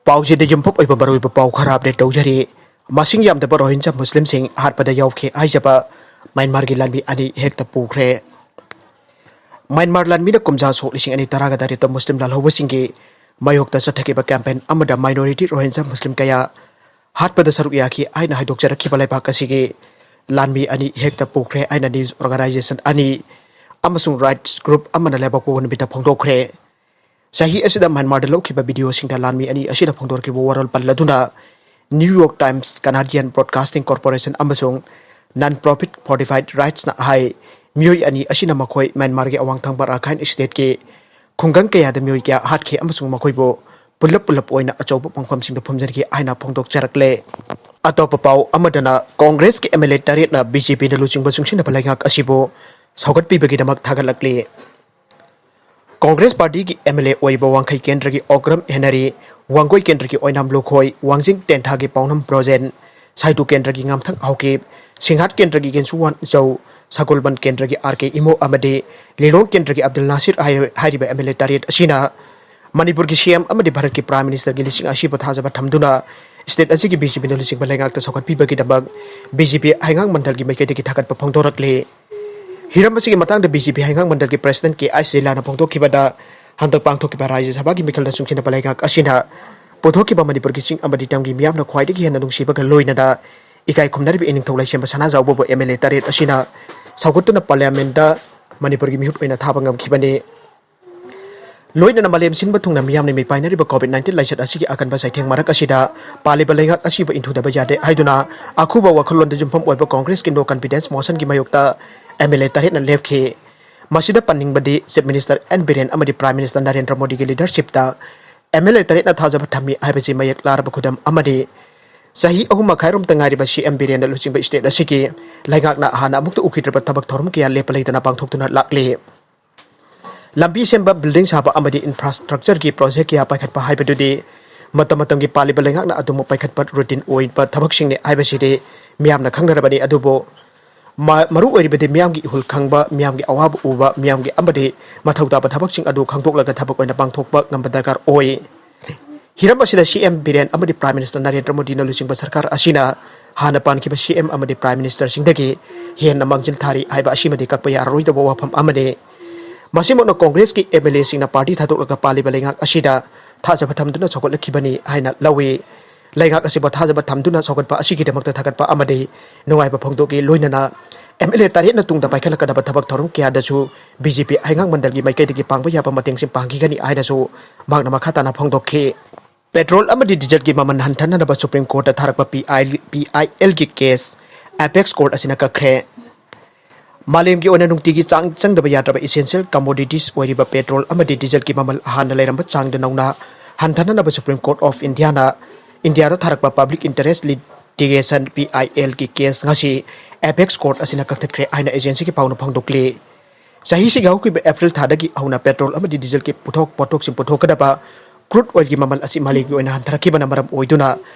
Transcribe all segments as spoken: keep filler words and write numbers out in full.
ꯄꯥꯎꯁꯤꯗ ꯌꯨꯝꯐꯝ ꯑꯣꯏꯕ ꯃꯔꯨꯑꯣꯏꯕ ꯄꯥꯎ ꯈꯔ ꯑꯞꯗꯦꯠ ꯇꯧꯖꯔꯤ꯫ ꯃꯁꯤꯡ ꯌꯥꯝꯗꯕ ꯔꯣꯍꯤꯟꯖꯥ ꯃꯨꯁꯂꯤꯝꯁꯤꯡ ꯍꯥꯠꯄꯗ ꯌꯥꯎꯈꯤ ꯍꯥꯏꯖꯕ ꯃ꯭ꯌꯥꯟꯃꯥꯔꯒꯤ ꯂꯥꯟꯃꯤ ꯑꯅꯤ ꯍꯦꯛꯇ ꯄꯨꯈ꯭ꯔꯦ꯫ ꯃ꯭ꯌꯥꯟꯃꯥꯔ ꯂꯥꯟꯃꯤꯅ ꯀꯨꯝꯖꯥ ꯁꯣꯛ ꯂꯤꯁꯤꯡ ꯑꯅꯤ ꯇꯔꯥꯒ ꯇꯔꯦꯠꯇ ꯃꯨꯁꯂꯤꯝ ꯂꯥꯜꯍꯧꯕꯁꯤꯡꯒꯤ ꯃꯥꯌꯣꯛꯇ ꯆꯠꯊꯈꯤꯕ ꯀꯦꯝꯄꯦꯟ ꯑꯃꯗ ꯃꯥꯏꯅꯣꯔꯤꯇꯤ ꯔꯣꯍꯤꯟꯖꯥ ꯃꯨꯁꯂꯤꯝ ꯀꯌꯥ ꯍꯥꯠꯄꯗ ꯁꯔꯨꯛ ꯌꯥꯈꯤ ꯍꯥꯏꯅ ꯍꯥꯏꯗꯣꯛꯆꯔꯛꯈꯤꯕ ꯂꯩꯕꯥꯛ ꯑꯁꯤꯒꯤ ꯂꯥꯟꯃꯤ ꯑꯅꯤ ꯍꯦꯛꯇ ꯄꯨꯈ꯭ꯔꯦ ꯍꯥꯏꯅ ꯅ꯭ꯌꯨꯁ ꯑꯣꯔꯒꯅꯥꯏꯖꯦꯁꯟ ꯑꯅꯤ ꯑꯃꯁꯨꯡ ꯔꯥꯏꯠꯁ ꯒ꯭ꯔꯨꯞ ꯑꯃꯅ ꯂꯩꯕꯥꯛ ꯄꯣꯛꯄ ꯅꯨꯃꯤꯠꯇ ꯐꯣꯡꯗꯣꯛꯈ꯭ꯔꯦ꯫ ꯆꯍꯤ ꯑꯁꯤꯗ ꯃ꯭ꯌꯥꯟꯃꯥꯔꯗ ꯂꯧꯈꯤꯕ ꯚꯤꯗꯤꯑꯣꯁꯤꯡꯗ ꯂꯥꯟꯃꯤ ꯑꯅꯤ ꯑꯁꯤꯅ ꯐꯣꯡꯗꯣꯔꯛꯈꯤꯕ ꯋꯥꯔꯣꯜ ꯄꯜꯂꯗꯨꯅ New York Times, Canadian broadcasting corporation ꯑꯃꯁꯨꯡ ꯅꯟ ꯄ꯭ꯔꯣꯐꯤꯠ ꯐꯣꯔꯇꯤꯐꯥꯏꯗ ꯔꯥꯏꯠꯁꯅ ꯍꯥꯏ, ꯃꯤꯑꯣꯏ ꯑꯅꯤ ꯑꯁꯤꯅ ꯃꯈꯣꯏ ꯃ꯭ꯌꯥꯟꯃꯥꯔꯒꯤ ꯑꯋꯥꯡ ꯊꯪꯕ ꯔꯥꯈꯥꯏꯟ ꯁ꯭ꯇꯦꯠꯀꯤ ꯈꯨꯡꯒꯪ ꯀꯌꯥꯗ ꯃꯤꯑꯣꯏ ꯀꯌꯥ ꯍꯥꯠꯈꯤ ꯑꯃꯁꯨꯡ ꯃꯈꯣꯏꯕꯨ ꯄꯨꯂꯞ ꯄꯨꯂꯞ ꯑꯣꯏꯅ ꯑꯆꯧꯕ ꯄꯨꯡꯐꯝꯁꯤꯡꯗ ꯐꯨꯝꯖꯤꯟꯈꯤ ꯍꯥꯏꯅ ꯐꯣꯡꯗꯣꯛꯆꯔꯛꯂꯦ꯫ ꯑꯇꯣꯞꯄ ꯄꯥꯎ ꯑꯃꯗꯅ ꯀꯣꯡꯒ꯭ꯔꯦꯁꯀꯤ ꯑꯦꯝ ꯑꯦꯜ ꯑꯦ ꯇꯔꯦꯠꯅ ꯕꯤ ꯖꯦ ꯄꯤꯅ ꯂꯨꯆꯤꯡꯕ ꯆꯨꯡꯁꯤꯟꯅꯕ ꯂꯩꯉꯥꯛ ꯑꯁꯤꯕꯨ ꯁꯧꯒꯠꯄꯤꯕꯒꯤꯗꯃꯛ ꯊꯥꯒꯠꯂꯛꯂꯤ꯫ ꯀꯣꯡꯒ꯭ꯔꯦꯁ ꯄꯥꯔꯇꯤꯒꯤ ꯑꯦꯝ ꯑꯦꯜ ꯑꯦ ꯑꯣꯏꯔꯤꯕ ꯋꯥꯡꯈꯩ ꯀꯦꯟꯗ꯭ꯔꯒꯤ ꯑꯣꯀ꯭ꯔꯝ ꯍꯦꯅꯔꯤ, ꯋꯥꯡꯒꯣꯏ ꯀꯦꯟꯗ꯭ꯔꯒꯤ ꯑꯣꯏꯅꯥꯝ ꯂꯨꯈꯣꯏ, ꯋꯥꯡꯖꯤꯡ ꯇꯦꯟꯊꯥꯒꯤ ꯄꯥꯎꯅꯝ ꯕ꯭ꯔꯣꯖꯦꯟ, ꯁꯥꯏꯇꯨ ꯀꯦꯟꯗ꯭ꯔꯒꯤ ꯉꯥꯝꯊꯛ ꯍꯥꯎꯀꯤꯞ, ꯁꯤꯡꯍꯥꯠ ꯀꯦꯟꯗ꯭ꯔꯒꯤ ꯒꯦꯟꯁꯨꯋꯥꯟ ꯆꯧ, ꯁꯒꯣꯜꯕꯟ ꯀꯦꯟꯗ꯭ꯔꯒꯤ ꯑꯥꯔ ꯀꯦ ꯏꯃꯣ ꯑꯃꯗꯤ ꯂꯤꯂꯣꯡ ꯀꯦꯟꯗ꯭ꯔꯒꯤ ꯑꯕꯗꯨꯜ ꯅꯥꯁꯤꯔ ꯍꯥꯏ-, ꯍꯥꯏꯔꯤꯕ ꯑꯦꯝ ꯑꯦꯜ ꯑꯦ ꯇꯔꯦꯠ ꯑꯁꯤꯅ ꯃꯅꯤꯄꯨꯔꯒꯤ ꯁꯤ ꯑꯦꯝ ꯑꯃꯗꯤ ꯚꯥꯔꯠꯀꯤ ꯄ꯭ꯔꯥꯏꯝ ꯃꯤꯅꯤꯁꯇꯔꯒꯤ ꯂꯤꯆꯤꯡ ꯑꯁꯤꯕꯨ ꯊꯥꯖꯕ ꯊꯝꯗꯨꯅ ꯁ꯭ꯇꯦꯠ ꯑꯁꯤꯒꯤ ꯕꯤ ꯖꯦ ꯄꯤꯅ ꯂꯨꯆꯤꯡꯕ ꯂꯩꯉꯥꯛꯇ ꯁꯧꯒꯠꯄꯤꯕꯒꯤꯗꯃꯛ ꯕꯤ ꯖꯦ ꯄꯤ ꯍꯩꯉꯥꯡ ꯃꯟꯗꯜꯒꯤ ꯃꯥꯏꯀꯩꯗꯒꯤ ꯊꯥꯒꯠꯄ ꯐꯣꯡꯗꯣꯔꯛꯂꯤ꯫ ꯍꯤꯔꯝ ꯑꯁꯤꯒꯤ ꯃꯇꯥꯡꯗ ꯕꯤ ꯖꯦ ꯄꯤ ꯍꯩꯉꯥꯡ ꯃꯟꯗꯜꯒꯤ ꯄ꯭ꯔꯦꯁꯤꯗꯦꯟꯠ ꯀꯦ ꯑꯥꯏ ꯁꯤꯂꯥꯅ ꯐꯣꯡꯗꯣꯛꯈꯤꯕꯗ, ꯍꯟꯗꯛ ꯄꯥꯡꯊꯣꯛꯈꯤꯕ ꯔꯥꯖ꯭ꯌ ꯁꯚꯥꯒꯤ ꯃꯤꯈꯜꯗ ꯆꯨꯡꯁꯤꯟꯅꯕ ꯂꯩꯉꯥꯛ ꯑꯁꯤꯅ ꯄꯨꯊꯣꯛꯈꯤꯕ ꯃꯅꯤꯄꯨꯔꯒꯤ ꯆꯤꯡ ꯑꯃꯗꯤ ꯇꯝꯒꯤ ꯃꯤꯌꯥꯝꯅ ꯈ꯭ꯋꯥꯏꯗꯒꯤ ꯍꯦꯟꯅ ꯅꯨꯡꯁꯤꯕꯒ ꯂꯣꯏꯅꯅ ꯏꯀꯥꯏ ꯈꯨꯝꯅꯔꯤꯕ ꯏꯅꯤꯡꯊꯧ ꯂꯥꯏꯁꯦꯝꯕ ꯁꯅꯥꯖꯥꯎꯕꯕꯨ ꯑꯦꯝ ꯑꯦꯜ ꯑꯦ ꯇꯔꯦꯠ ꯑꯁꯤꯅ ꯁꯧꯒꯠꯇꯨꯅ ꯄꯥꯔꯂꯤꯌꯥꯃꯦꯟꯠꯇ ꯃꯅꯤꯄꯨꯔꯒꯤ ꯃꯤꯍꯨꯠ ꯑꯣꯏꯅ ꯊꯥꯕ ꯉꯝꯈꯤꯕꯅꯤ꯫ ꯂꯣꯏꯅꯅ ꯃꯥꯂꯦꯝ ꯁꯤꯟꯕ ꯊꯨꯡꯅ ꯃꯤꯌꯥꯝꯅ ꯃꯤꯄꯥꯏꯅꯔꯤꯕ ꯀꯣꯚꯤꯗ ꯅꯥꯏꯟꯇꯤꯟ ꯂꯥꯏꯆꯠ ꯑꯁꯤꯒꯤ ꯑꯀꯟꯕ ꯆꯩꯊꯦꯡ ꯃꯔꯛ ꯑꯁꯤꯗ ꯄꯥꯜꯂꯤꯕ ꯂꯩꯉꯥꯛ ꯑꯁꯤꯕꯨ ꯏꯟꯊꯨꯗꯕ ꯌꯥꯗꯦ ꯍꯥꯏꯗꯨꯅ ꯑꯈꯨꯕ ꯋꯥꯈꯜꯂꯣꯟꯗ ꯌꯨꯝꯐꯝ ꯑꯣꯏꯕ ꯀꯣꯡꯒ꯭ꯔꯦꯁꯀꯤ no confidence motionꯒꯤ ꯃꯥꯌꯣꯛꯇ ꯑꯦꯝ ꯑꯦꯜ ꯑꯦ ꯇꯔꯦꯠꯅ ꯂꯦꯞꯈꯤ꯫ ꯃꯁꯤꯗ ꯄꯟꯅꯤꯡꯕꯗꯤ ꯆꯤꯐ ꯃꯤꯅꯤꯁꯇꯔ ꯑꯦꯟ ꯕꯤꯔꯦꯟ ꯑꯃꯗꯤ ꯄ꯭ꯔꯥꯏꯝ ꯃꯤꯅꯤꯁꯇꯔ ꯅꯔꯦꯟꯗ꯭ꯔ ꯃꯣꯗꯤꯒꯤ ꯂꯤꯗꯔꯁꯤꯞꯇ ꯑꯦꯝ ꯑꯦꯜ ꯑꯦ ꯇꯔꯦꯠꯅ ꯊꯥꯖꯕ ꯊꯝꯃꯤ ꯍꯥꯏꯕꯁꯤ ꯃꯌꯦꯛ ꯂꯥꯔꯕ ꯈꯨꯗꯝ ꯑꯃꯅꯤ꯫ ꯆꯍꯤ ꯑꯍꯨꯝ ꯃꯈꯥꯏꯔꯣꯝꯇ ꯉꯥꯏꯔꯤꯕ ꯁꯤ ꯑꯦꯝ ꯕꯤꯔꯦꯟꯅ ꯂꯨꯆꯤꯡꯕ ꯁ꯭ꯇꯦꯠ ꯑꯁꯤꯒꯤ ꯂꯩꯉꯥꯛꯅ ꯍꯥꯟꯅ ꯑꯃꯨꯛꯇ ꯎꯈꯤꯗ꯭ꯔꯤꯕ ꯊꯕꯛ ꯊꯧꯔꯝ ꯀꯌꯥ ꯂꯦꯞꯄ ꯂꯩꯇꯅ ꯄꯥꯡꯊꯣꯛꯇꯨꯅ ꯂꯥꯛꯂꯤ꯫ ꯂꯝꯕꯤ ꯁꯦꯝꯕ, ꯕꯤꯜꯗꯤꯡ ꯁꯥꯕ ꯑꯃꯗꯤ ꯏꯟꯐ꯭ꯔꯥꯁ꯭ꯇ꯭ꯔꯛꯆꯔꯒꯤ ꯄ꯭ꯔꯣꯖꯦꯛ ꯀꯌꯥ ꯄꯥꯏꯈꯠꯄ ꯍꯥꯏꯕꯗꯨꯗꯤ ꯃꯇꯝ ꯃꯇꯝꯒꯤ ꯄꯥꯜꯂꯤꯕ ꯂꯩꯉꯥꯛꯅ ꯑꯗꯨꯃꯛ ꯄꯥꯏꯈꯠꯄ ꯔꯨꯇꯤꯟ ꯑꯣꯏꯕ ꯊꯕꯛꯁꯤꯡꯅꯤ ꯍꯥꯏꯕꯁꯤꯗꯤ ꯃꯤꯌꯥꯝꯅ ꯈꯪꯅꯔꯕꯅꯤ꯫ ꯑꯗꯨꯕꯨ ꯃ-, ꯃꯔꯨ ꯑꯣꯏꯔꯤꯕꯗꯤ ꯃꯤꯌꯥꯝꯒꯤ ꯏꯍꯨꯜ ꯈꯪꯕ, ꯃꯤꯌꯥꯝꯒꯤ ꯑꯋꯥꯕ ꯎꯕ, ꯃꯤꯌꯥꯝꯒꯤ ꯑꯃꯗꯤ ꯃꯊꯧ ꯇꯥꯕ ꯊꯕꯛꯁꯤꯡ ꯑꯗꯨ ꯈꯪꯗꯣꯛꯂꯒ ꯊꯕꯛ ꯑꯣꯏꯅ ꯄꯥꯡꯊꯣꯛꯄ ꯉꯝꯕ ꯗꯔꯀꯥꯔ ꯑꯣꯏ꯫ ꯍꯤꯔꯝ ꯑꯁꯤꯗ ꯁꯤ ꯑꯦꯝ ꯕꯤꯔꯦꯟ ꯑꯃꯗꯤ ꯄ꯭ꯔꯥꯏꯝ ꯃꯤꯅꯤꯁꯇꯔ ꯅꯔꯦꯟꯗ꯭ꯔ ꯃꯣꯗꯤꯅ ꯂꯨꯆꯤꯡꯕ ꯁꯔꯀꯥꯔ ꯑꯁꯤꯅ ꯍꯥꯟꯅ ꯄꯥꯟꯈꯤꯕ ꯁꯤ ꯑꯦꯝ ꯑꯃꯗꯤ ꯄ꯭ꯔꯥꯏꯝ ꯃꯤꯅꯤꯁꯇꯔꯁꯤꯡꯗꯒꯤ ꯍꯦꯟꯅ ꯃꯥꯡꯖꯤꯜ ꯊꯥꯔꯤ ꯍꯥꯏꯕ ꯑꯁꯤꯃꯗꯤ ꯀꯛꯄ ꯌꯥꯔꯔꯣꯏꯗꯕ ꯋꯥꯐꯝ ꯑꯃꯅꯤ꯫ ꯃꯁꯤꯃꯛꯅ ꯀꯣꯡꯒ꯭ꯔꯦꯁꯀꯤ ꯑꯦꯝ ꯑꯦꯜ ꯑꯦꯁꯤꯡꯅ ꯄꯥꯔꯇꯤ ꯊꯥꯗꯣꯛꯂꯒ ꯄꯥꯜꯂꯤꯕ ꯂꯩꯉꯥꯛ ꯑꯁꯤꯗ ꯊꯥꯖꯕ ꯊꯝꯗꯨꯅ ꯁꯧꯒꯠꯂꯛꯈꯤꯕꯅꯤ ꯍꯥꯏꯅ ꯂꯧꯏ꯫ ꯂꯩꯉꯥꯛ ꯑꯁꯤꯕꯨ ꯊꯥꯖꯕ ꯊꯝꯗꯨꯅ ꯁꯧꯒꯠꯄ ꯑꯁꯤꯒꯤꯗꯃꯛꯇ ꯊꯥꯒꯠꯄ ꯑꯃꯗꯤ ꯅꯨꯡꯉꯥꯏꯕ ꯐꯣꯡꯗꯣꯛꯏ꯫ ꯂꯣꯏꯅꯅ ꯑꯦꯝ ꯑꯦꯜ ꯑꯦ ꯇꯔꯦꯠꯅ ꯇꯨꯡꯗ ꯄꯥꯏꯈꯠꯂꯛꯀꯗꯕ ꯊꯕꯛ ꯊꯧꯔꯝ ꯀꯌꯥꯗꯁꯨ ꯕꯤ ꯖꯦ ꯄꯤ ꯍꯩꯉꯥꯛ ꯃꯟꯗꯜꯒꯤ ꯃꯥꯏꯀꯩꯗꯒꯤ ꯄꯥꯡꯕ ꯌꯥꯕ ꯃꯇꯦꯡꯁꯤꯡ ꯄꯥꯡꯈꯤꯒꯅꯤ ꯍꯥꯏꯅꯁꯨ ꯃꯍꯥꯛꯅ ꯃꯈꯥ ꯇꯥꯅ ꯐꯣꯡꯗꯣꯛꯈꯤ꯫ ꯄꯦꯇ꯭ꯔꯣꯜ ꯑꯃꯗꯤ ꯗꯤꯖꯜꯒꯤ ꯃꯃꯜ ꯍꯟꯊꯅꯅꯕ ꯁꯨꯄ꯭ꯔꯤꯝ ꯀꯣꯔꯠꯇ ꯊꯥꯔꯛꯄ ꯄꯤ ꯑꯥꯏ, ꯄꯤ ꯑꯥꯏ ꯑꯦꯜꯒꯤ ꯀꯦꯁ ꯑꯦꯄꯦꯛꯁ ꯀꯣꯔꯠ ꯑꯁꯤꯅ ꯀꯛꯈ꯭ꯔꯦ꯫ ꯃꯥꯂꯦꯝꯒꯤ ꯑꯣꯏꯅ ꯅꯨꯡꯇꯤꯒꯤ ꯆꯥꯡ ꯆꯪꯗꯕ ꯌꯥꯗ꯭ꯔꯕ essential commodities ꯑꯣꯏꯔꯤꯕ ꯄꯦꯇ꯭ꯔꯣꯜ ꯑꯃꯗꯤ ꯗꯤꯖꯜꯒꯤ ꯃꯃꯜ ꯍꯥꯟꯅ ꯂꯩꯔꯝꯕ ꯆꯥꯡꯗ ꯅꯧꯅ ꯍꯟꯊꯅꯅꯕ ꯁꯨꯄ꯭ꯔꯤꯝ ꯀꯣꯔꯠ ꯑꯣꯐ ꯏꯟꯗꯤꯌꯥꯅ ꯏꯟꯗꯤꯌꯥꯗ ꯊꯥꯔꯛꯄ public interest litigation, P I ꯑꯦꯜꯒꯤ ꯀꯦꯁ ꯉꯁꯤ ꯑꯦꯄꯦꯛꯁ ꯀꯣꯔꯠ ꯑꯁꯤꯅ ꯀꯛꯊꯠꯈ꯭ꯔꯦ ꯍꯥꯏꯅ ꯑꯦꯖꯦꯟꯁꯤꯒꯤ ꯄꯥꯎꯅ ꯐꯣꯡꯗꯣꯛꯂꯤ꯫ ꯆꯍꯤꯁꯤꯒꯤ ꯍꯧꯈꯤꯕ ꯑꯦꯄ꯭ꯔꯤꯜ ꯊꯥꯗꯒꯤ ꯍꯧꯅ ꯄꯦꯇ꯭ꯔꯣꯜ ꯑꯃꯗꯤ ꯗꯤꯖꯜꯒꯤ ꯄꯨꯊꯣꯛ ꯄꯣꯠꯊꯣꯛꯁꯤꯡ ꯄꯨꯊꯣꯛꯀꯗꯕ ꯀ꯭ꯔꯨꯗ ꯑꯣꯏꯜꯒꯤ ꯃꯃꯜ ꯑꯁꯤ ꯃꯥꯂꯦꯝꯒꯤ ꯑꯣꯏꯅ ꯍꯟꯊꯔꯛꯈꯤꯕꯅ ꯃꯔꯝ ꯑꯣꯏꯗꯨꯅ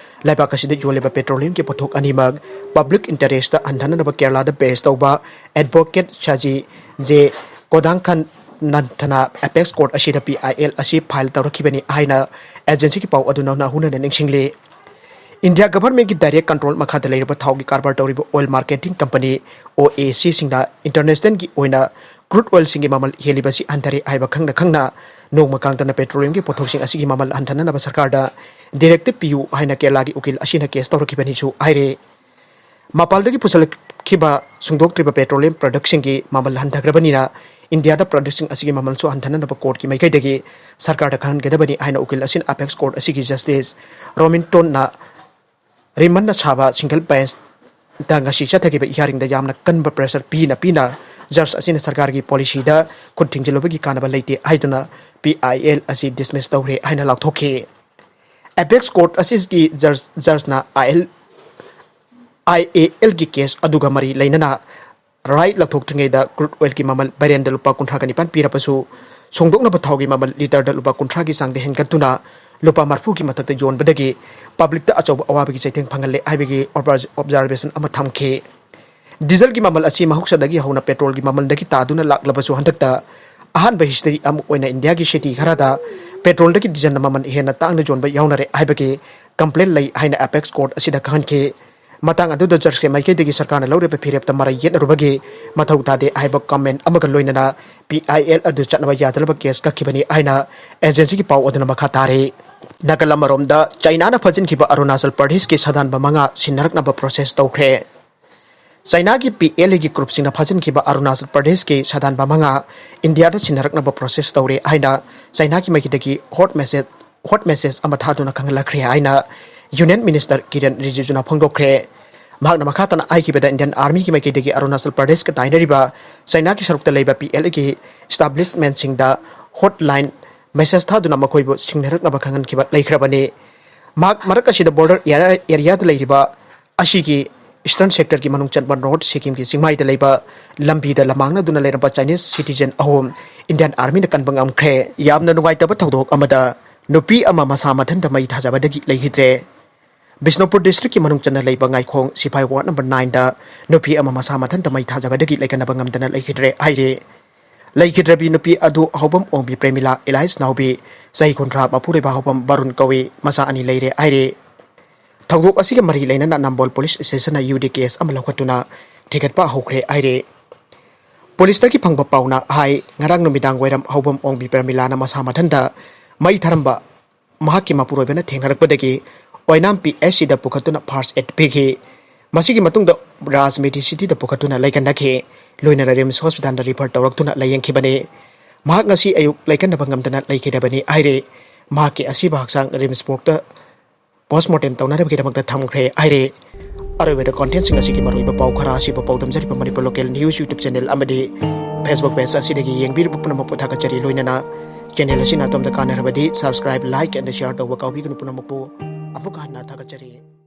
ꯂꯩꯕꯥꯛ ꯑꯁꯤꯗ ꯌꯣꯜꯂꯤꯕ ꯄꯦꯇ꯭ꯔꯣꯂꯤꯌꯝꯒꯤ ꯄꯣꯠꯊꯣꯛ ꯑꯅꯤꯃꯛ ꯄꯕ꯭ꯂꯤꯛ ꯏꯟꯇꯔꯦꯁꯇ ꯍꯟꯊꯅꯅꯕ ꯀꯦꯔꯂꯥꯗ ꯕꯦꯁ ꯇꯧꯕ ꯑꯦꯗꯚꯣꯀꯦꯠ ꯁꯥꯖꯤ ꯖꯦ ꯀꯣꯗꯥꯡꯈꯟ ꯅꯟꯊꯅ ꯑꯦꯄꯦꯛꯁ ꯀꯣꯔꯠ ꯑꯁꯤꯗ ꯄꯤ ꯑꯥꯏ ꯑꯦꯜ ꯑꯁꯤ ꯐꯥꯏꯜ ꯇꯧꯔꯛꯈꯤꯕꯅꯤ ꯍꯥꯏꯅ ꯑꯦꯖꯦꯟꯁꯤꯒꯤ ꯄꯥꯎ ꯑꯗꯨꯅ ꯍꯨꯅꯅ ꯅꯤꯡꯁꯤꯡꯂꯤ꯫ ꯏꯟꯗꯤꯌꯥ ꯒꯚꯔꯟꯃꯦꯟꯠꯀꯤ ꯗꯥꯏꯔꯦꯛꯠ ꯀꯟꯇ꯭ꯔꯣꯜ ꯃꯈꯥꯗ ꯂꯩꯔꯤꯕ ꯊꯥꯎꯒꯤ ꯀꯔꯕꯥꯔ ꯇꯧꯔꯤꯕ ꯑꯣꯏꯜ ꯃꯥꯔꯀꯦꯇꯤꯡ ꯀꯝꯄꯅꯤ, ꯑꯣ ꯑꯦ ꯁꯤꯁꯤꯡꯅ ꯏꯟꯇꯔꯅꯦꯁꯅꯦꯜꯒꯤ ꯑꯣꯏꯅ ꯀ꯭ꯔꯨꯗ ꯑꯣꯏꯜꯁꯤꯡꯒꯤ ꯃꯃꯜ ꯍꯦꯜꯂꯤꯕꯁꯤ ꯍꯟꯊꯔꯦ ꯍꯥꯏꯕ ꯈꯪꯅ ꯈꯪꯅ ꯅꯣꯡꯃ ꯀꯥꯡꯗꯅ ꯄꯦꯇ꯭ꯔꯣꯂꯤꯌꯝꯒꯤ ꯄꯣꯠꯊꯣꯛꯁꯤꯡ ꯑꯁꯤꯒꯤ ꯃꯃꯜ ꯍꯟꯊꯅꯅꯕ ꯁꯔꯀꯥꯔꯗ ꯗꯤꯔꯦꯛꯇꯤꯞ ꯄꯤꯌꯨ ꯍꯥꯏꯅ ꯀꯦꯔꯂꯥꯒꯤ ꯎꯀꯤꯜ ꯑꯁꯤꯅ ꯀꯦꯁ ꯇꯧꯔꯛꯈꯤꯕꯅꯤꯁꯨ ꯍꯥꯏꯔꯦ꯫ ꯃꯄꯥꯟꯗꯒꯤ ꯄꯨꯁꯤꯜꯂꯛꯈꯤꯕ ꯁꯨꯡꯗꯣꯛꯇ꯭ꯔꯤꯕ ꯄꯦꯇ꯭ꯔꯣꯂꯤꯌꯝ ꯄ꯭ꯔꯗꯛꯁꯤꯡꯒꯤ ꯃꯃꯜ ꯍꯟꯊꯈ꯭ꯔꯕꯅꯤꯅ ꯏꯟꯗꯤꯌꯥꯗ ꯄ꯭ꯔꯗꯛꯁꯤꯡ ꯑꯁꯤꯒꯤ ꯃꯃꯜꯁꯨ ꯍꯟꯊꯅꯅꯕ ꯀꯣꯔꯠꯀꯤ ꯃꯥꯏꯀꯩꯗꯒꯤ ꯁꯔꯀꯥꯔꯗ ꯈꯪꯍꯟꯒꯗꯕꯅꯤ ꯍꯥꯏꯅ ꯎꯀꯤꯜ ꯑꯁꯤꯅ ꯑꯦꯄꯦꯛꯁ ꯀꯣꯔꯠ ꯑꯁꯤꯒꯤ ꯖꯁꯇꯤꯁ ꯔꯣꯃꯤꯟꯇꯣꯟꯅ ꯔꯤꯃꯟꯅ ꯁꯥꯕ ꯁꯤꯡꯒꯜ ꯕꯦꯟꯆꯇ ꯉꯁꯤ ꯆꯠꯊꯈꯤꯕ ꯍꯤꯌꯥꯔꯤꯡꯗ ꯌꯥꯝꯅ ꯀꯟꯕ ꯄ꯭ꯔꯦꯁꯔ ꯄꯤꯅ ꯄꯤꯅ ꯖꯖ ꯑꯁꯤꯅ ꯁꯔꯀꯥꯔꯒꯤ ꯄꯣꯂꯤꯁꯤꯗ ꯈꯨꯠ ꯊꯤꯡꯖꯤꯜꯂꯨꯕꯒꯤ ꯀꯥꯟꯅꯕ ꯂꯩꯇꯦ ꯍꯥꯏꯗꯨꯅ ꯄꯤ ꯑꯥꯏ ꯑꯦꯜ ꯑꯁꯤ ꯗꯤꯁꯃꯤꯁ ꯇꯧꯈ꯭ꯔꯦ ꯍꯥꯏꯅ ꯂꯥꯎꯊꯣꯛꯈꯤ꯫ ꯑꯦꯄꯦꯛꯁ ꯀꯣꯔꯠ ꯑꯁꯤꯒꯤ ꯖꯖ, ꯖꯖꯅ ꯑꯥꯏ L, I A algae case ꯑꯗꯨꯒ ꯃꯔꯤ ꯂꯩꯅꯅ ꯔꯥꯏꯠ ꯂꯧꯊꯣꯛꯇ꯭ꯔꯤꯉꯩꯗ ꯀ꯭ꯔꯨꯗ ꯑꯣꯏꯜꯒꯤ ꯃꯃꯜ ꯕꯦꯔꯦꯜꯗ ꯂꯨꯄꯥ ꯀꯨꯟꯊ꯭ꯔꯥꯒ ꯅꯤꯄꯥꯟ ꯄꯤꯔꯕꯁꯨ, ꯁꯣꯡꯗꯣꯛꯅꯕ ꯊꯥꯎꯒꯤ ꯃꯃꯜ ꯂꯤꯇꯔꯗ ꯂꯨꯄꯥ ꯀꯨꯟꯊ꯭ꯔꯥꯒꯤ ꯆꯥꯡꯗ ꯍꯦꯟꯒꯠꯇꯨꯅ ꯂꯨꯄꯥ ꯃꯔꯤꯐꯨꯒꯤ ꯃꯊꯛꯇ ꯌꯣꯟꯕꯗꯒꯤ ꯄꯕ꯭ꯂꯤꯛꯇ ꯑꯆꯧꯕ ꯑꯋꯥꯕꯒꯤ ꯆꯩꯊꯦꯡ ꯐꯪꯍꯜꯂꯦ ꯍꯥꯏꯕꯒꯤ ꯑꯣꯕꯖꯥꯔꯕꯦꯁꯟ ꯑꯃ ꯊꯝꯈꯤ꯫ ꯗꯤꯖꯜꯒꯤ ꯃꯃꯜ ꯑꯁꯤ ꯃꯍꯧꯁꯥꯗꯒꯤ ꯍꯧꯅ ꯄꯦꯇ꯭ꯔꯣꯜꯒꯤ ꯃꯃꯜꯗꯒꯤ ꯇꯥꯗꯨꯅ ꯂꯥꯛꯂꯕꯁꯨ, ꯍꯟꯗꯛꯇ ꯑꯍꯥꯟꯕ ꯍꯤꯁꯇꯔꯤ ꯑꯃ ꯑꯣꯏꯅ ꯏꯟꯗꯤꯌꯥꯒꯤ ꯁꯤꯇꯤ ꯈꯔꯗ ꯄꯦꯇ꯭ꯔꯣꯜꯗꯒꯤ ꯗꯤꯖꯜꯅ ꯃꯃꯜ ꯍꯦꯟꯅ ꯇꯥꯡꯅ ꯌꯣꯟꯕ ꯌꯥꯎꯅꯔꯦ ꯍꯥꯏꯕꯒꯤ ꯀꯝꯄ꯭ꯂꯦꯟ ꯂꯩ ꯍꯥꯏꯅ ꯑꯦꯄꯦꯛꯁ ꯀꯣꯔꯠ ꯑꯁꯤꯗ ꯈꯪꯍꯟꯈꯤ꯫ ꯃꯇꯥꯡ ꯑꯗꯨꯗ ꯖꯖꯀꯤ ꯃꯥꯏꯀꯩꯗꯒꯤ ꯁꯔꯀꯥꯔꯅ ꯂꯧꯔꯤꯕ ꯐꯤꯔꯦꯞꯇ ꯃꯔꯩ ꯌꯦꯠꯅꯔꯨꯕꯒꯤ ꯃꯊꯧ ꯇꯥꯗꯦ ꯍꯥꯏꯕ ꯀꯃꯦꯟ ꯑꯃꯒ ꯂꯣꯏꯅꯅ ꯄꯤ ꯑꯥꯏ ꯑꯦꯜ ꯑꯗꯨ ꯆꯠꯅꯕ ꯌꯥꯗꯅꯕ ꯀꯦꯁ ꯀꯛꯈꯤꯕꯅꯤ ꯍꯥꯏꯅ ꯑꯦꯖꯦꯟꯁꯤꯒꯤ ꯄꯥꯎ ꯑꯗꯨꯅ ꯃꯈꯥ ꯇꯥꯔꯤ꯫ ꯅꯥꯀꯜ ꯑꯃꯔꯣꯝꯗ ꯆꯥꯏꯅꯥꯅ ꯐꯥꯖꯤꯟꯈꯤꯕ ꯑꯔꯨꯅꯥꯆꯜ ꯄ꯭ꯔꯗꯦꯁꯀꯤ ꯁꯥꯗꯥꯟꯕ ꯃꯉꯥ ꯁꯤꯟꯅꯔꯛꯅꯕ ꯄ꯭ꯔꯣꯁꯦꯁ ꯇꯧꯈ꯭ꯔꯦ꯫ ꯆꯥꯏꯅꯥꯒꯤ ꯄꯤ ꯑꯦꯜ ꯑꯦꯒꯤ ꯒ꯭ꯔꯨꯞꯁꯤꯡꯅ ꯐꯥꯖꯤꯟꯈꯤꯕ ꯑꯔꯨꯅꯥꯆꯜ ꯄ꯭ꯔꯗꯦꯁꯀꯤ ꯁꯥꯗꯥꯟꯕ ꯃꯉꯥ ꯏꯟꯗꯤꯌꯥꯗ ꯁꯤꯟꯅꯔꯛꯅꯕ ꯄ꯭ꯔꯣꯁꯦꯁ ꯇꯧꯔꯦ ꯍꯥꯏꯅ ꯆꯥꯏꯅꯥꯒꯤ ꯃꯥꯏꯀꯩꯗꯒꯤ ꯍꯣꯠ ꯃꯦꯁꯦꯖ ꯍꯣꯠ ꯃꯦꯁꯦꯖ ꯑꯃ ꯊꯥꯗꯨꯅ ꯈꯪꯍꯜꯂꯛꯈ꯭ꯔꯦ ꯍꯥꯏꯅ ꯌꯨꯅꯤꯌꯟ ꯃꯤꯅꯤꯁꯇꯔ ꯀꯤꯔꯦꯟ ꯔꯤꯖꯤꯖꯨꯅ ꯐꯣꯡꯗꯣꯛꯈ꯭ꯔꯦ꯫ ꯃꯍꯥꯛꯅ ꯃꯈꯥ ꯇꯥꯅ ꯍꯥꯏꯈꯤꯕꯗ, ꯏꯟꯗꯤꯌꯟ ꯑꯥꯔꯃꯤꯒꯤ ꯃꯥꯏꯀꯩꯗꯒꯤ ꯑꯔꯨꯅꯥꯆꯜ ꯄ꯭ꯔꯗꯦꯁꯀ ꯇꯥꯏꯅꯔꯤꯕ ꯆꯥꯏꯅꯥꯒꯤ ꯁꯔꯨꯛꯇ ꯂꯩꯕ ꯄꯤ ꯑꯦꯜ ꯑꯦꯒꯤ ꯏꯁꯇꯥꯕ꯭ꯂꯤꯁꯃꯦꯟꯁꯤꯡꯗ ꯍꯣꯠꯂꯥꯏꯟ ꯃꯦꯁꯦꯖ ꯊꯥꯗꯨꯅ ꯃꯈꯣꯏꯕꯨ ꯁꯤꯡꯅꯔꯛꯅꯕ ꯈꯪꯍꯟꯈꯤꯕ ꯂꯩꯈ꯭ꯔꯕꯅꯤ꯫ ꯃꯍꯥꯛ ꯃꯔꯛ ꯑꯁꯤꯗ ꯕꯣꯔꯗꯔ ꯑꯦꯔꯤꯌꯥꯗ ꯂꯩꯔꯤꯕ ꯑꯁꯤꯒꯤ ꯏꯁꯇꯔꯟ ꯁꯦꯛꯇꯔꯒꯤ ꯃꯅꯨꯡ ꯆꯟꯕ ꯅꯣꯔꯠ ꯁꯤꯛꯀꯤꯝꯒꯤ ꯆꯤꯡꯃꯥꯏꯗ ꯂꯩꯕ ꯂꯝꯕꯤꯗ ꯂꯃꯥꯡꯅꯗꯨꯅ ꯂꯩꯔꯝꯕ ꯆꯥꯏꯅꯤꯁ ꯁꯤꯇꯤꯖꯦꯟ ꯑꯍꯨꯝ ꯏꯟꯗꯤꯌꯟ ꯑꯥꯔꯃꯤꯅ ꯀꯟꯕ ꯉꯝꯈ꯭ꯔꯦ꯫ ꯌꯥꯝꯅ ꯅꯨꯡꯉꯥꯏꯇꯕ ꯊꯧꯗꯣꯛ ꯑꯃꯗ ꯅꯨꯄꯤ ꯑꯃ ꯃꯁꯥ ꯃꯊꯟꯇ ꯃꯩ ꯊꯥꯖꯕꯗꯒꯤ ꯂꯩꯈꯤꯗ꯭ꯔꯦ꯫ ꯕꯤꯁꯅꯨꯄꯨꯔ ꯗꯤꯁꯇ꯭ꯔꯤꯛꯀꯤ ꯃꯅꯨꯡ ꯆꯟꯅ ꯂꯩꯕ ꯉꯥꯏꯈꯣꯡ ꯁꯤꯐꯥꯏ ꯋꯥꯔꯗ ꯅꯝꯕꯔ ꯅꯥꯏꯟꯗ ꯅꯨꯄꯤ ꯑꯃ ꯃꯁꯥ ꯃꯊꯟꯇ ꯃꯩ ꯊꯥꯖꯕꯗꯒꯤ ꯂꯩꯀꯟꯅꯕ ꯉꯝꯗꯅ ꯂꯩꯈꯤꯗ꯭ꯔꯦ ꯍꯥꯏꯔꯤ꯫ ꯂꯩꯈꯤꯗ꯭ꯔꯕꯤ ꯅꯨꯄꯤ ꯑꯗꯨ ꯍꯧꯕꯝ ꯑꯣꯡꯕꯤ ꯄ꯭ꯔꯦꯃꯤꯂꯥ ꯑꯦꯂꯥꯏꯁ ꯅꯥꯎꯕꯤ, ꯆꯍꯤ ꯀꯨꯟꯊ꯭ꯔꯥ, ꯃꯄꯨꯔꯣꯏꯕ ꯍꯧꯕꯝ ꯕꯥꯔꯨꯟ ꯀꯧꯏ, ꯃꯆꯥ ꯑꯅꯤ ꯂꯩꯔꯦ ꯍꯥꯏꯔꯤ꯫ ꯊꯧꯗꯣꯛ ꯑꯁꯤꯒ ꯃꯔꯤ ꯂꯩꯅꯅ ꯅꯝꯕꯣꯜ ꯄꯨꯂꯤꯁ ꯁ꯭ꯇꯦꯁꯟꯅ ꯌꯨ ꯗꯤ ꯀꯦꯁ ꯑꯃ ꯂꯧꯈꯠꯇꯨꯅ ꯊꯤꯒꯠꯄ ꯍꯧꯈ꯭ꯔꯦ ꯍꯥꯏꯔꯤ꯫ ꯄꯨꯂꯤꯁꯇꯒꯤ ꯐꯪꯕ ꯄꯥꯎꯅ ꯍꯥꯏ, ꯉꯔꯥꯡ ꯅꯨꯃꯤꯗꯥꯡ ꯋꯥꯏꯔꯝ ꯍꯧꯕꯝ ꯑꯣꯡꯕꯤ ꯄ꯭ꯔꯦꯃꯤꯂꯥꯅ ꯃꯁꯥ ꯃꯊꯟꯇ ꯃꯩ ꯊꯥꯔꯝꯕ ꯃꯍꯥꯛꯀꯤ ꯃꯄꯨꯔꯣꯏꯕꯅ ꯊꯦꯡꯅꯔꯛꯄꯗꯒꯤ ꯑꯣꯏꯅꯥꯝ ꯄꯤ ꯑꯩꯆ ꯁꯤꯗ ꯄꯨꯈꯠꯇꯨꯅ ꯐꯥꯔꯁ ꯑꯦꯗ ꯄꯤꯈꯤ꯫ ꯃꯁꯤꯒꯤ ꯃꯇꯨꯡꯗ ꯔꯥꯖ ꯃꯦꯗꯤꯁꯤꯇꯤꯗ ꯄꯨꯈꯠꯇꯨꯅ ꯂꯩꯀꯟꯅꯈꯤ꯫ ꯂꯣꯏꯅꯅ ꯔꯤꯝꯁ ꯍꯣꯁꯄꯤꯇꯥꯜꯗ ꯔꯤꯐꯔ ꯇꯧꯔꯛꯇꯨꯅ ꯂꯥꯌꯦꯡꯈꯤꯕꯅꯤ꯫ ꯃꯍꯥꯛ ꯉꯁꯤ ꯑꯌꯨꯛ ꯂꯩꯀꯟꯅꯕ ꯉꯝꯗꯅ ꯂꯩꯈꯤꯗꯕꯅꯤ ꯍꯥꯏꯔꯤ꯫ ꯃꯍꯥꯛꯀꯤ ꯑꯁꯤꯕ ꯍꯛꯆꯥꯡ ꯔꯤꯝꯁ ꯃꯣꯔꯒꯇ ꯄꯣꯁꯃꯣꯔꯇꯦꯝ ꯇꯧꯅꯅꯕꯒꯤꯗꯃꯛꯇ ꯊꯝꯈ꯭ꯔꯦ ꯍꯥꯏꯔꯦ꯫ ꯑꯔꯣꯏꯕꯗ ꯀꯣꯟꯇꯦꯟꯁꯤꯡ ꯑꯁꯤꯒꯤ ꯃꯔꯨꯑꯣꯏꯕ ꯄꯥꯎ ꯈꯔ ꯑꯁꯤꯕꯨ ꯄꯥꯎꯗꯝꯖꯔꯤꯕ Manipur local news YouTube channel ꯑꯃꯗꯤ ꯐꯦꯁꯕꯨꯛ ꯄꯦꯖ ꯑꯁꯤꯗꯒꯤ ꯌꯦꯡꯕꯤꯔꯤꯕ ꯄꯨꯝꯅꯃꯛꯄꯨ ꯊꯥꯒꯠꯆꯔꯤ꯫ ꯂꯣꯏꯅꯅ ꯆꯦꯅꯦꯜ ꯑꯁꯤꯅ ꯑꯗꯣꯝꯗ ꯀꯥꯟꯅꯔꯕꯗꯤ subscribe, like and share ꯇꯧꯕ ꯀꯥꯎꯕꯤꯒꯅꯨ꯫ ꯄꯨꯝꯅꯃꯛꯄꯨ ꯑꯃꯨꯛ ꯍꯟꯅ ꯊꯥꯒꯠꯆꯔꯤ꯫